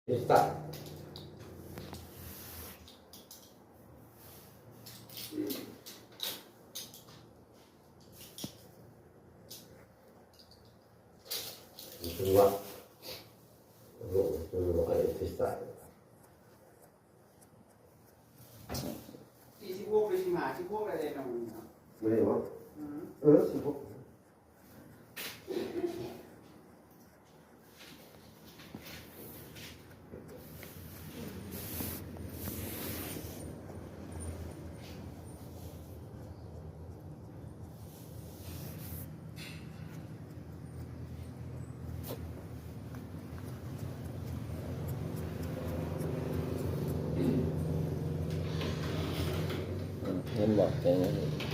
Freestyle. ສີ່ສິບຫົກ ຫຼື ສິບຫ້າ ສິບຫົກ ໄດ້ເນາະ ມື້ນີ້ບໍ່? ອືມ ເອີ ສິບຫົກ. ເຫັນບໍ່? ເປັນ